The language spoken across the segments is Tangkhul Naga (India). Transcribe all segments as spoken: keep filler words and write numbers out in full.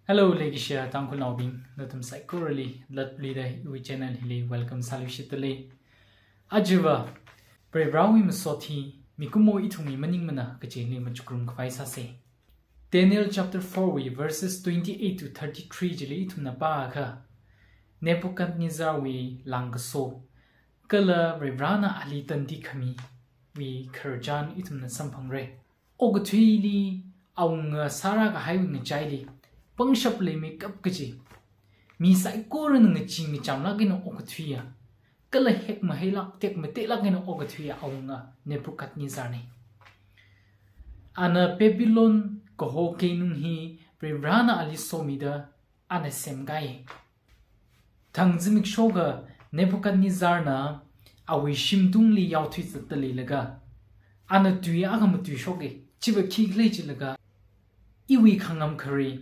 Hello, leikashiya Tangkhulnaobing, nathum saikorali latluida iwui channel hili welcome sāluishitdalei. Ajava, Varivarawui masot hi mikumo ithumwui maningmana kajili machukrumkhavai sāsa. Daniel chapter four wui verses twenty-eight to thirty-three chili ithumna pākha, Nebuchadnezzarwui langkaso, kala Varivarana ali tandi khamiwui khararchan ithumna samphangra. Okathuili awunga sārākahaiwui ngachaili pangshap leimeikap kaji, mi saikorana ngachee ngachamlāk eina okathuiya, kala hekmahailāk tekmateilāk eina okathuiya awunga Nebuchadnezzarna. Ana Babylon kaho keinung hi Varivarana ali somida ana semkahai. Thang zimiksho akha Nebuchadnezzarna awui shimtungli yaothuizatda leilaga, ana tui akha matuishoka, chiva khikhala jilaga, iwui khangam khare,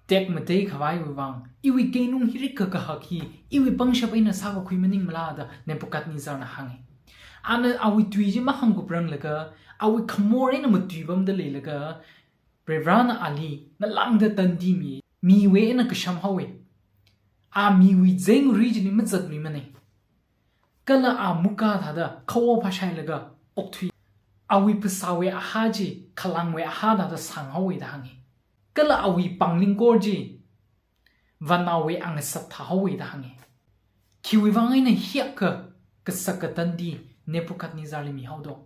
tekmateikhavaiwui vang, iwui keinung hi rikkha kahak hi, iwui pangshap eina sākakhui maningmala da Nebuchadnezzarna hānga. Ana awui tui chi mahāngkupranglaga, awui khamor eina matuipamda leilaga, Varivarana ali ngalāngda tandi mi, miwui eina kashamhaowa. A miwui zengri chili mazatluimana. Kala a muka thāda khawo phāshailaga okthui. Awui phasāwui ahā chi khalangwui ahā thāda sanghaowa da hānga. Kala awui panglingkor chi vānaowui angasat thāhaowa da hānga. Khiwui vang eina hiyākha kasaka tandi Nebuchadnezzarli mihaodo?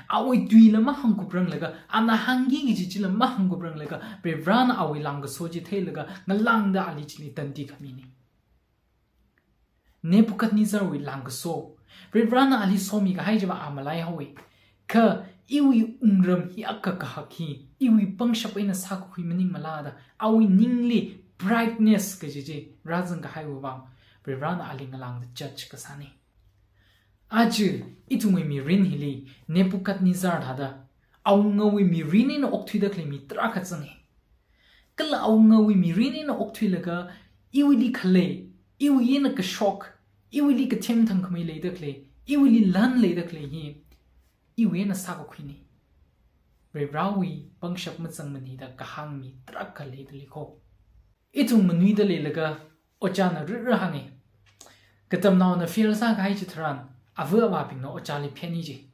Awui tuila mahāngkupranglaga, ana hāngki kaji chila mahāngkupranglaga, Varivarana awui langkaso chi theilaga ngalāngda ali chili tandi khamina. Nebuchadnezzarwui langkaso, Varivarana ali somikahai chiva a malaihaowa. Kha iwui wungram hiyākha kahak hi iwui pangshap eina sākakhui maningmala da awui ningli prideness kaji chi rāzangkahaiwui vang, Varivarana ali ngalāngda judge kasāna. Aja ithumwui mirin hili Nebuchadnezzar thāda awungawui mirin eina okthuida khalei mi tarākha zanga. Kala awungawui mirin eina okthuilaga, iwuili khalei, iwui eina kashok, iwuili kathem thangkhamei leida khalei, iwuili lan leida khalei hi iwui eina sākakhuina. Varivarawui pangshap mazangmana da kahāng mi tarākha leida leiko. Ithum manuida leilaga ojāna rira hānga. Katamnaona fail sākahai chitharan, ava avābingna ojāli pheni ji.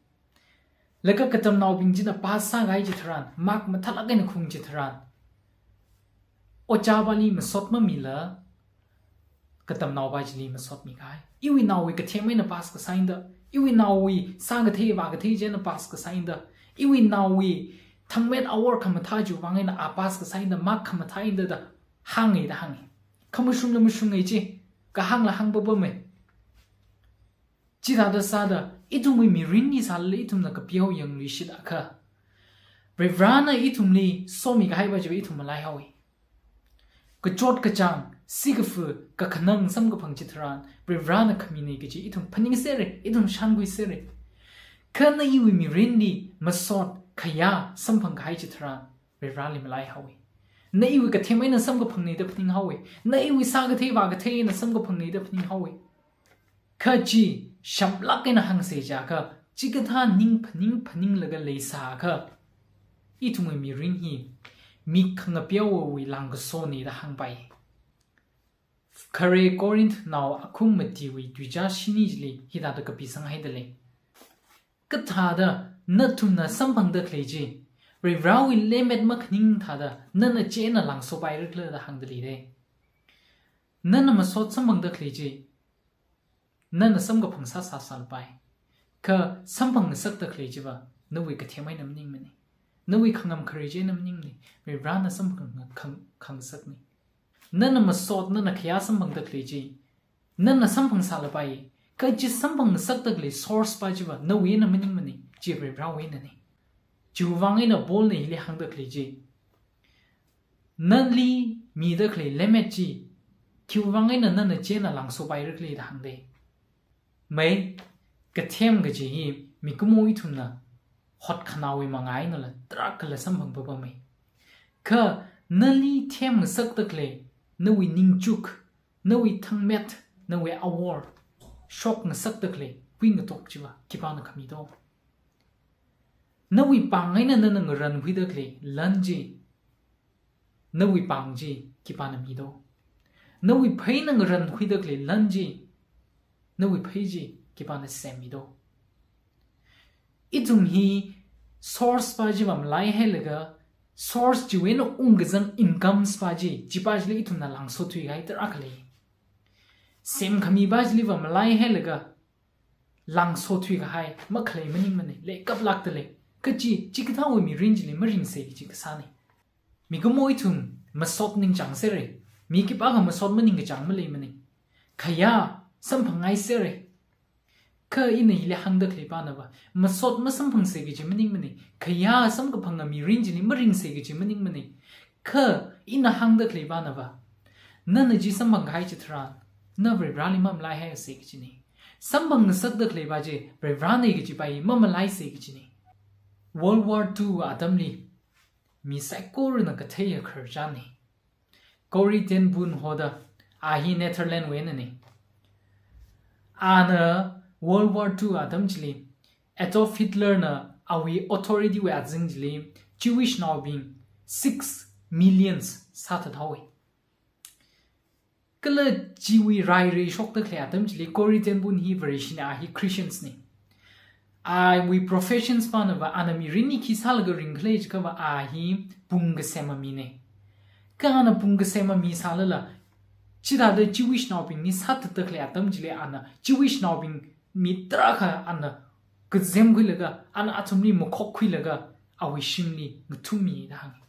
Laga katamnaobing china pass sākahai chitharan, mark mathālāk eina khaung chitharan, ojāpāli masot mamila, katamnaopā chili masot mikahai. Iwui naowui kathem eina pass kasā eina da, iwui naowui sākathei vākathei chieina pass kasā eina da, iwui naowui thangmet awor khamathā chiwui vang eina a pass kasā eina da, mark khamathā eina da, da hānga da hānga. Khamashungla mashunga chi, kahāngla hāngpapama. Chithāda sāda, ithumwui mirinli sālala ithumna kapeo yangluishit akha, Varivarana ithumli somikahaiva chiva ithum malaihaowa. Kachot kachāng, sikafa, kakhanang samkaphang chitharan, Varivarana khamina kaji ithum phaningsera, ithum shānkhuisera. Kha na iwui mirinli masot, khayā samphangkahai chitharan, Varivarali malaihaowa. Na iwui kathem eina samkaphangna da phaninghaowa. Na iwui sākathei vākathei eina samkaphangna da phaninghaowa. Kha chi shamlāk eina hāngsa jiakha, chikathā ning phaning phaninglaga leisākha, ithumwui mirin hi mik khangapeowui langkasona da hāngpai. Khare Corinthnao akhum matiwui tuizā shini chili hithāda kapisanghaida lei. Kathāda nathumna samphangda khalei chi, Varivarawui lemmet makhaning thāda nana chieina langsopaira khala da hāngda leida. Nana masot samphangda khalei chi, nana samkaphang sāsā sālapai. Kha samphangngasakda khalei chiva, nawui kathem eina maningmana. Nawui khangam khare chieina maningmana. Varivarana samphang khang-, khangasakna. Nana masot, nana khayā samphangda khalei chi, nana samphangsālapai. Kha chi samphangngasakda khalei source pā chiva, nawui eina maningmana. Chi Varivarawui einana. Chiwui vang eina Paulna hili hāngda khalei chi, nali mida khalei lemmet chi, khiwui vang eina nana chieina langsopaira khala da hāngda. Mei, kathem kaji hi mikumo ithumna hotkhanāwui manga einala tarākhala samphangpapamei. Kha nali themngasakda khalei, nawui ningchuk, nawui thangmet, nawui awor shokngasakda khalei kuingatok chiva khipāna khami do? Nawui pāng eina nana ngaranhuida khalei lan chi, Nawui pāng chi khipāna mido? Nawui pheina ngarankhuida khalei lan chi, nawui phei chi khipāna semmido? Ithum hi source pā chiva malaihailaga, source chiwui eina ungkazang incomes pā chi, chipā chili ithumna langsothuikahai tarākha lei. Semkhamipā chiliva malaihailaga, langsothuikahai makhalei maningmanei, leikaplākda lei. Kachi, chikathāwui mirin chili maringse kaji kasānei. Mikumo ithum masot ningchāngserei. Mi khipākha masot maningkachāng maleimanei. Khayā samphangngaisere. Kha ina hili hāngda khaleipānava, masot masamphangse kaji maningmanei. Khayā samkaphanga mirin chili maringse kaji maningmanei. Kha ina hāngda khaleipānava, nana chi samphangkahai chitharan, na Varivarāli mamalaihaise kajinei. Samphangngasakda khaleipā chi Varivarānei kajipā hi mamalaise kajinei. World War Two atamli mi saikorana katheiya khararchanei. Corrie ten Boom hoda, a hi Netherlands wui einanei. Ana World War Two atam chili, Adolf Hitler na awui authority wui azing chili Jewish naobing six millions sāthathaowei. Kala chiwui rai reishokda khalei atam chili Corrie ten Boom hi Vareshinei, a hi Christians nei. Awui professions pānava, ana mirin hi khi sālaga ringkhala jiakhava a hi pung kasema minei. Kha ana pung kasema mi sālala, chithāda Jewish naobingli sāthatda khalei atam chili ana Jewish naobing mi tarākha ana kazemkhuilaga, ana athumli makhokkhuilaga, awui shimli ngathummi da hānga.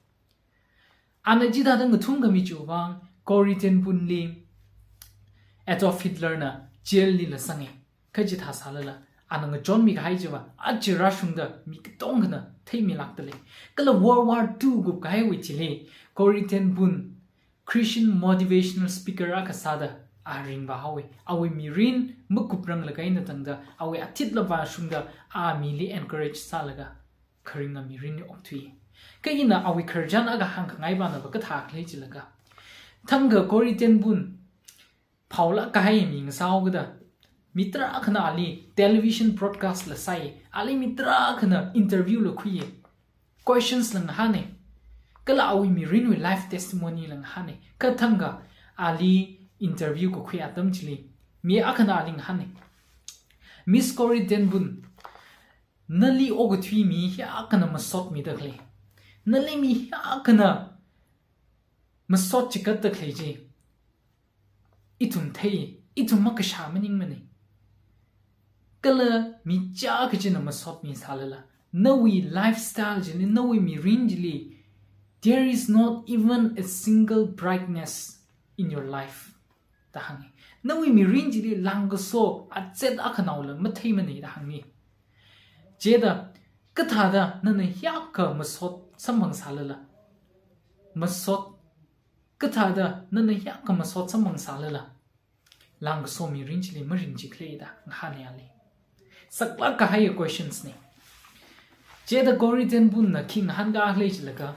Ana chithāda ngathumkhami chiwui vang Corrie ten Boom li Adolf Hitler na jail lila sanga. Kha chithā sālala, ana ngachonmikahai chiva aja rāshungda mi katongkhana theimilākda lei. Kala World War Two kupkahaiwui thili, Corrie ten Boom Christian motivational speaker akha sāda a ringvāhaowa. Awui mirin makupranglakha eina tangda, awui athitla vāshungda, a mili encourage sālaga kharinga mirinli okthui. Kha ina awui khararchan akha hāngkhangaipānava kathā khala jilaga, thangkha Corrie ten Boom phaolāk kahai mi ngasāhaokida, mi tarākhana ali television broadcast la sāi, ali mi tarākhana interview la khuiya, questions la ngahāna, kala awui mirinwui life testimony la ngahāna. Kha thangkha ali interview kakhui atam chili, mi akhana ali ngahāna, Miss Corrie ten Boom, nali okathui mi hiyākhana masotmida khalei, nali mi hiyākhana masot chigatda khalei chi ithum thei, ithum makashā maningmanei. Kala mi chiyākha china masotmi sālala, nawui lifestyle chili, nawui mirin chili, there is not even a single brightness in your life da hānga. Nawui mirin chili langkaso azet akhanaola matheimanei da hānga. Chithāda kathāda nana hiyākha masot samphangsālala, masot, kathāda nana hiyākha masot samphangsālala, langkaso mirin chili maringchikhala da ngahāna ali. Saklāk kahaiya questions nei. Chithāda Corrie ten Boom na khi ngahānkā khala jilaga,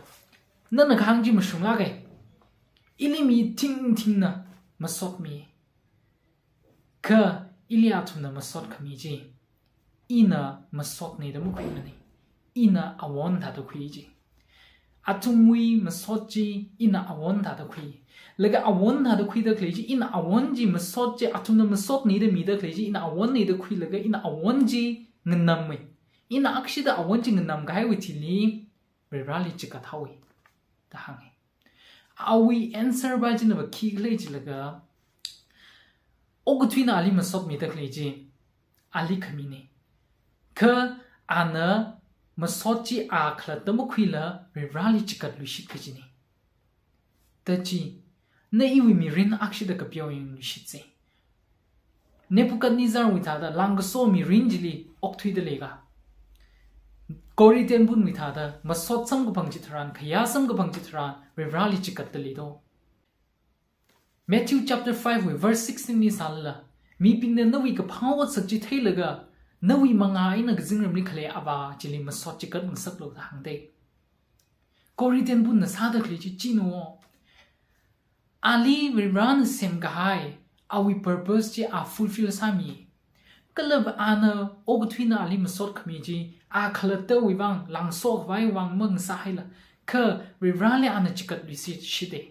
nana kahāng chi mashunglāka. Ili mi thingthingna masotmi. Kha ili athumna masotkhami chi, ina masotnei da makhuimanei. Ina awon thāda khui chi. Athumwui masot chi ina awon thāda khui. Laga awon thāda khuida khalei chi, ina awon chi masot chi, athumna masotnei da mida khalei chi, ina awonnei da khuilaga ina awon chi nganamma. Ina akshida awon chi nganamkahaiwui thili Varivarāli chigathaowa da hānga. Awui answer pā chinava khikhala jilaga, okathuina ali masotmida khalei chi ali khaminei. Kha ana masot chi a khalatta makhuila Varivarāli chigatluishit kajinei. Da chi, na iwui mirin akshida kapeo yangluishitsa. Nebuchadnezzarwui thāda langkaso mirin chili okthuida leika, Corrie ten Boomwui thāda masot samkaphang chitharan, khayā samkaphang chitharan, Varivarāli chigatda leido. Matthew chapter five wui verse sixteen li sālala, mibingna nawui kaphā otsak chi theilaga, nawui mangā eina kazingramli khalei Avā chili masot chigatngasaklu da hāngdei. Corrie ten Boomna sāda khalei chi chino. Ali Varivarāna semkahai, awui purpose chi a fulfill sāmi. Kala ana okathuina ali masotkhami chi, a khalattawui vang, langso khavai vang mangasāhaila, Kha Varivarali ana chigatluishit, shite.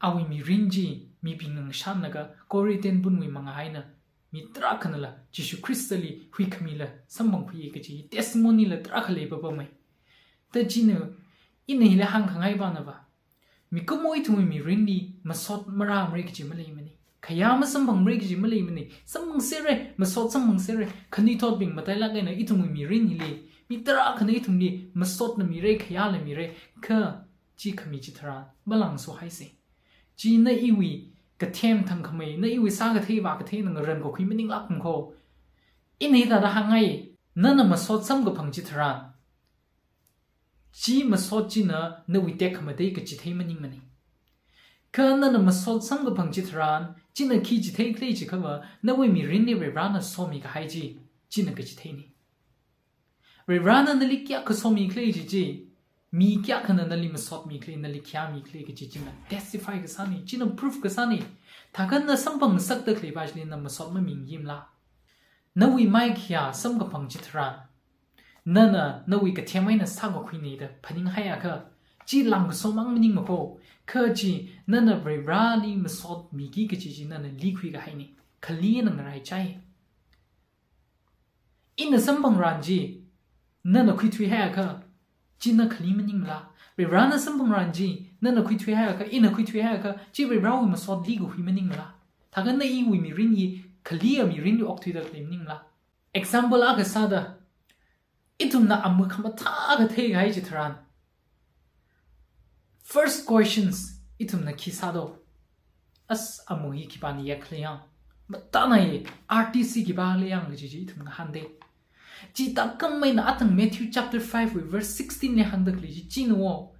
Awui mirin chi mibingna ngashanlaga Corrie ten Boomwui manga eina mi tarākhanala Jishu Khristali huikhamila samphangkhuiya kaji testimony la tarākha leipapamei. Ta china ina hili hāngkhangai pana va, mikumo ithumwui mirinli masot marāmara kaji maleimanei. Khayā masamphangmara kaji maleimanei. Samphangserra, masot samphangserra. Khanuithotbing matailāk eina ithumwui mirin hili mi tarākhana ithumli masotna mira, khayāla mira. Kha chi khami chitharan malangsohaisa. Chi na iwui kathem thangkhamei, na iwui sākathei vākatheina ngarankakhui maninglākmana kho. Ina hithāda hāngngai, nana masot samkaphang chitharan, chi masot china nawui tekhamatei kachithei maningmanei. Kha nana masot samkaphang chitharan, china khi chitheikhala jiakha va, nawui mirinli Varivarana somikahai chi, china kachitheinei. Varivarana nali kayākha somikhala jiakha, mi kayākhana nali masotmikhala, nali khayāmikhala kaji china testify kasānei, china proof kasānei. Thākha na samphangngasakda khaleiva chili na masot mamingyimala? Nawui mai khayā samkaphang chitharan, nana nawui kathem eina sākakhuinei da phaninghaiakha, chi langkaso mang maningmana kho. Kha chi nana Varivarali masotmiki kaji chi nana likhuikahainei. Khali eina ngaraichai. Ina samphangran chi nana khuithuihaiakha, chi na khali maningmala? Varivarana samphangran chi nana khuithuihaiakha, ina khuithuihaiakha, chi Varivarawui masot likakhui maningmala? Thākha na iwui mirin hi khaliya mirinli okthuida khalei maningmala? Example akha sāda, ithumna amuk khamathā akha theikahai chitharan, first questions ithumna khi sādo? As, amuk hi khipāna yakkhala yang, mathāna hi, artist hi khipākhala yang kaji chi ithum ngahāndei. Chithākhameina athang Matthew chapter five wui verse sixteen li hāngda khalei chi china wo,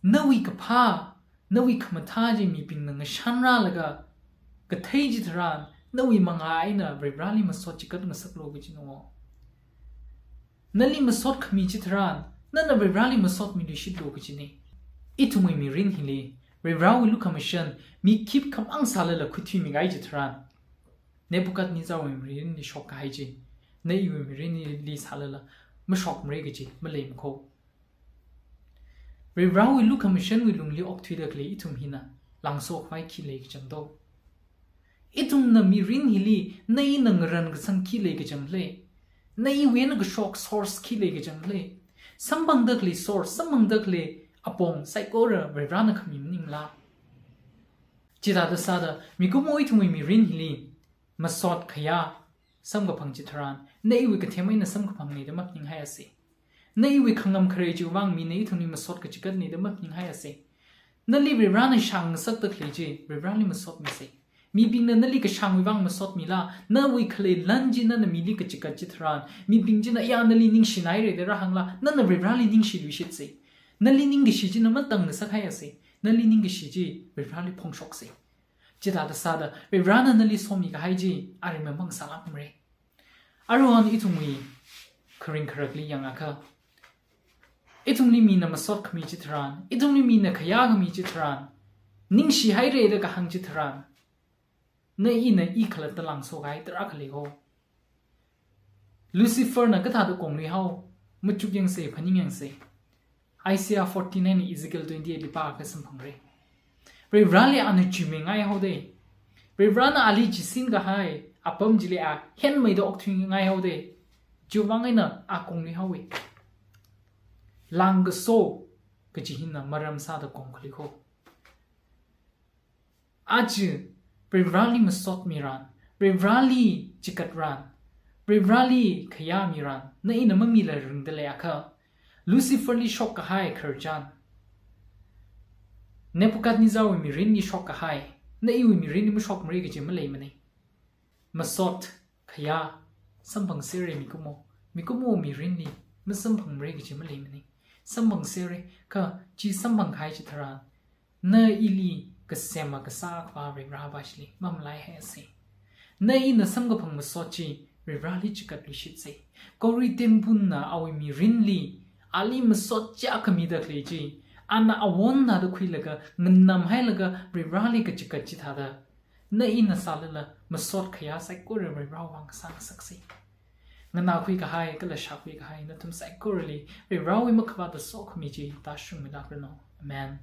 nawui kaphā, nawui khamathā chi mibingna ngashanrālaga kathei chitharan, nawui manga eina Varivarali masot chigatngasaklu kajina wo. Nali masot khami chitharan, nana Varivarali masotmiluishitlu kajinei. Ithumwui mirin hili Varivarawui lukhamashan mi khipkhamang sālala khuithuimikahai chitharan, Nebuchadnezzarwui mirinli shokkahai chi, na iwui mirinli sālala mashokmara kaji maleimana kho. Varivarawui lukhamashanwui lungli okthuida khalei ithum hina langso khavai khi lei kachangdo? Ithumna mirin hili na ina ngarankasang khi lei kachangkhala? Na iwui eina kashok source khi lei kachangkhala? Samphangda khalei source, samphangda khalei apong saikora Varivarana khami maningmala? Chithāda sāda, mikumo ithumwui mirin hili masot khayā samkaphang chitharan, na iwui kathem eina samkaphangnei da maphaninghaiasa. Na iwui khangam kharei chiwui vang mina ithumli masot kachigatnei da maphaninghaiasa. Nali Varivarana shāngngasakda khalei chi Varivarali masotmisa. Mibingna nali kashāngwui vang masotmila, nawui khalei lan chi nana mili kachigat chitharan, mibing china ya nali ningshinaira da rāhāngla, nana Varivarali ningshiluishitsa. Nali ningkashi china matangngasakhaiasa. Nali ningkashi chi Varivarali phongshoksa. Chithāda sāda, Varivarana nali somikahai chi aremma mang sālākmara. Aruihon ithumwui kharing kharakli yangakha, ithumli mina masot khami chitharan, ithumli mina khayā khami chitharan, ningshihaira da kahāng chitharan, na ina i khalatta langso kahai tarākha lei ho. Luciferna kathāda konglui hao, machuk yangsa, phaning yangsa. Isaiah forty-nine, Ezekiel twenty-eight li pākha samphangra. Varivarali ana chuimingai haoda. Varivarana ali chisin kahai apam chili a henmeida okthuingai haoda. Chiwui vang eina a konglui haowa. Langkaso kaji hina maram sāda kongkhalei ho. Aja, Varivarali masotmiran, Varivarali chigatran, Varivarali khayāmiran, na ina mamila ringda leiakha, Luciferli shokkahai khararchan, Nebuchadnezzarwui mirinli shokkahai, na iwui mirinli mashokmara kaji maleimanei. Masot, khayā, samphangserra mikumo, mikumo mirinli masamphangmara kaji maleimanei. Samphangserra, kha chi samphangkahai chitharan, na ili kasema kasā Akhava Varivarava chili mamalaihaiasa. Na ina samkaphang masot chi Varivarali chigatluishitsa. Corrie ten Boomna awui mirinli ali masot chiyākha mida khalei chi, ana awon nada khuilaga, nganamhailaga Varivarali kachigat chithāda, na ina sālala masot khayā saikora Varivarawui vang kasā ngasaksa. nganākhui kahai kala shākhui kahai nathum saikorali Varivarāwui makhavāta sokhami chi tāshungmilākranu. Amen.